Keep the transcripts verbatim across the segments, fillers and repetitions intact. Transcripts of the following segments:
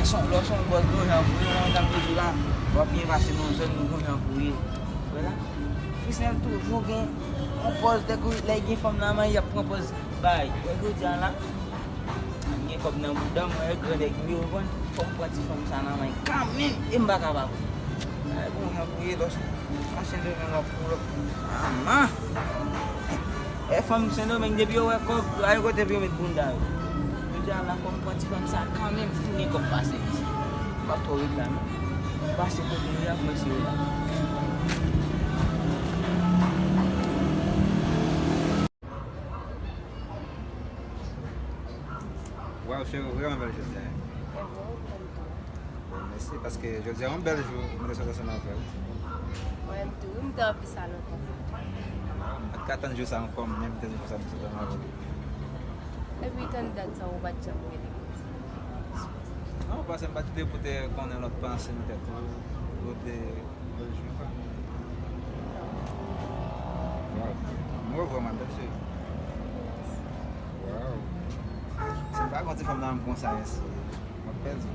Lè w se yon bòs, gon jan pou ye, mwen, jan m te di w la, w ap byen pase nan yon zòn, gon jan pou ye. Wè la, Frisnel toujou gen yon pòz, dèk lè gen fanm nan men, y ap pran pòz bay. Wè, jodi a la, m gen kòb nan bouda m, wè, gran nèg m yo, w konprann, fò m pran ti fanm sa nan men kanmenm, e m pa kapab. Ay, gon jan pou ye, lòs, an Sendomeng, w ap pou, w ap pou. Manman! E fanm Sendomeng, depi yo wè kòb, yo ale kote pou yo met bounda yo. Jodi a la, fò m pran ti fanm sa kanmenm, si m gen kòb pase isi. M p ap twò ret la, non. M pase kote yo ye a, pou mwen se yo la. Waw, cheri, ou vrèman bèl jodi a. E vre, ou menm tou. Bon, mèsi, paske jodi a yon bèl jou, mwen te sot ansanm avè w. Mwen menm tou, wi, m te anvi sa lontan sa. Ah, m pa t ka tann jou sa ankò, mwen menm te di konsa m sot ansanm avè w. Epi tann dat sa, ou pa t janm rele m. Non, paske m pa t vle pou te konnen lòt panse nan tèt ou, pou te Bèl jou pa. Waw. Mwen vrèman bèl cheri. Waw. Si m pa gon ti fanm nan menm konsa, ensi, m ap pèdi.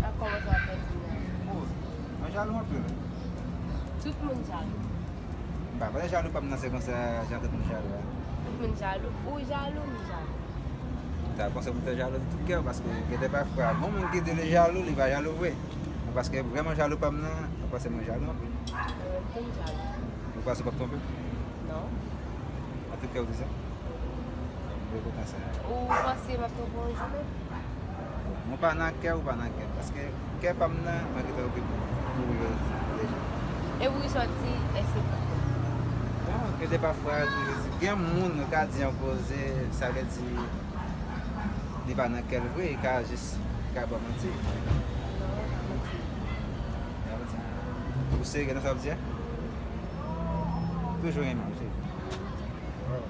A kòman sa w ap pèdi m nan? Oh, mwen jalou anpil. Tout moun jalou. M pa panse jalou pa m nan se konsa, jan tout moun jalou a. Tout moun jalou. Ou jalou, m jalou. M ta panse pou te jalou de tout kè w, paske gen de pafwa, gon moun ki di li jalou, li pa jalou vre. Men paske vrèman jalou pa m nan, mwen panse mwen jalou anpil. Mwen menm tou m jalou. Ou panse w p ap twonpe m? Non. An tout kè w di sa? Mwen kontan sa. Ou panse m ap twonpe w yon jou menm? Bon, mwen pa nan kè, ou pa nan kè m, paske kè pa m nan, mwen gentan okipe pou jodi deja. E pou kisa w di, èske pa? Bon, gen de pafwa, yo toujou di, gen moun, yo ka di yon koze, sa vle di, li pa nan kè l vre, li ka jis, li ka ba w manti. Non, pa manti. Pa manti. Ou serye nan sa w ap di a? Toujou renmen w, cheri. Waw.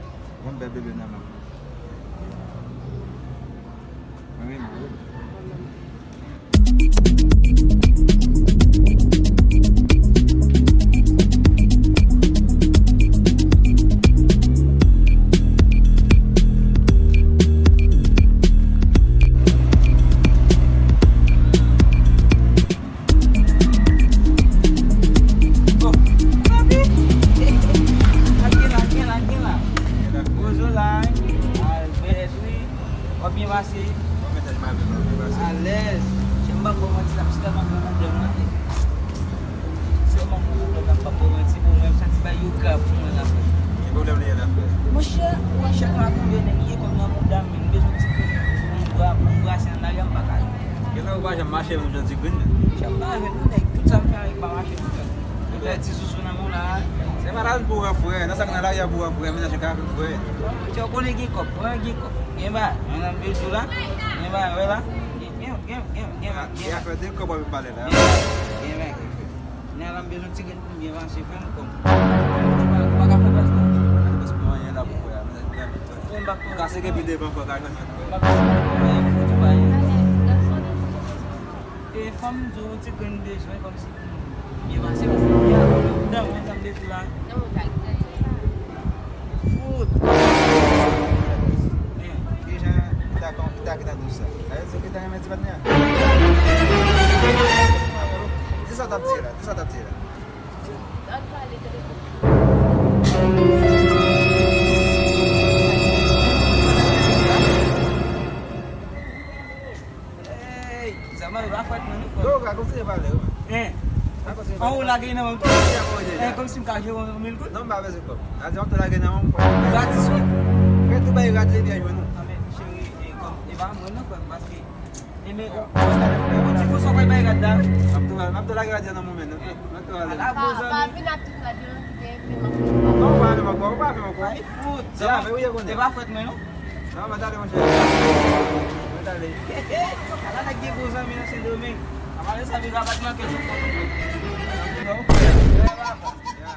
Gon bèl bebe nan men w. Mwen renmen w, wi. Oh, papi! Lage la, gen la, gen la. Gen la. Ozo la, Albert, wi. W ap byen pase? Bon, mesaj m avè w, w ap byen pase? Alèz. Chè, m p ap ba w manti, la, m tèlman gen pwoblèm la. Tèlman gen pwoblèm la, m p ap ba w manti, bon, mwen, m santi bagay yo grav pou mwen la, frè. Ki pwoblèm li ye la, frè? Monchè, ou wè chèk la konbyen nèg li ye kòm nan bouda m, men m bezwen ti kòb pou m bra-, pou m brase annarye a, m pa ka. Gen lè ou pa janm mache menm jan ti grenn nan. Chè, m pa jwenn non nèg, tout sa m fè a, yo pa mache pou mwen. Ou pèdi sousou nan men w la. Se pa lajan pou w wè frè, nan sa k nan lari a pou w wè frè, mennaj yo ka vin frè. Chè, ou konnen gen kòb, mwen gen kòb. Gen bagay, mwen nan bezwen la, gen bagay, wè la. Gen, gen, gen, gen, gen, gen. E afè de kòb w ap pale la. Gen bagay, gen bagay. Kounye a la m bezwen ti grenn pou m byen vanse, frè m, kòm. Ou pa, ou pa ka fè plas non. Ou pa ka fè plas pou anyen la pou frè a, mennaj, mennaj. Frè m, m p ap tou. Ou ka seke pi devan, frè, ou ka jwenn mwen, frè. M p ap tou anyen pou tou bagay. E fanm di w ti grenn bezwen kòmsi pou m byen vanse, paske m byen abone w dan mwen tann de tou la. Fout. Men, deja, li ta kon, li ta gentan di w sa. Sa vle di w gentan renmen ti patnè a. Di sa w t ap di la, di sa w t ap di la. Ann pale telefòn. Ey, zanmi, pa fwèt mwen non, frè. Yo, w ka kontinye pale, wi. Hein? Pa kontinye pale. An ou lage nan men m tou. Kontinye pale deja. Hein, kòmsi m ka jere yon mil goud? Non, m pa bezwen kòb. Sa di w ap tou lage nan men m, frè. Gratis, wi. Frè, tou bay rad li byen jwenn ou. Anben, cheri, e kòm, e pa mwen non, frè, paske, e men, ou, ou di pou sa w bay rad la. M ap tou, m ap tou lage rad la nan men w, men. M ap tou ale. Ala gwo zanmi. Pa, pa vin ak tout rad yo, non, kite, kite m ap fè. Non, ou pa fè m ankò, ou pa fè m ankò. Ay, fout. Se avè w ye konnen. E pa fwèt mwen non. Non, mwen t ale, monchè. Mwen t ale. Ala nèg gen gwo zanmi nan Sendomeng. Apa de sa, vin rabat manke sou kont ou. Non, frè. Frè, papa. Ya.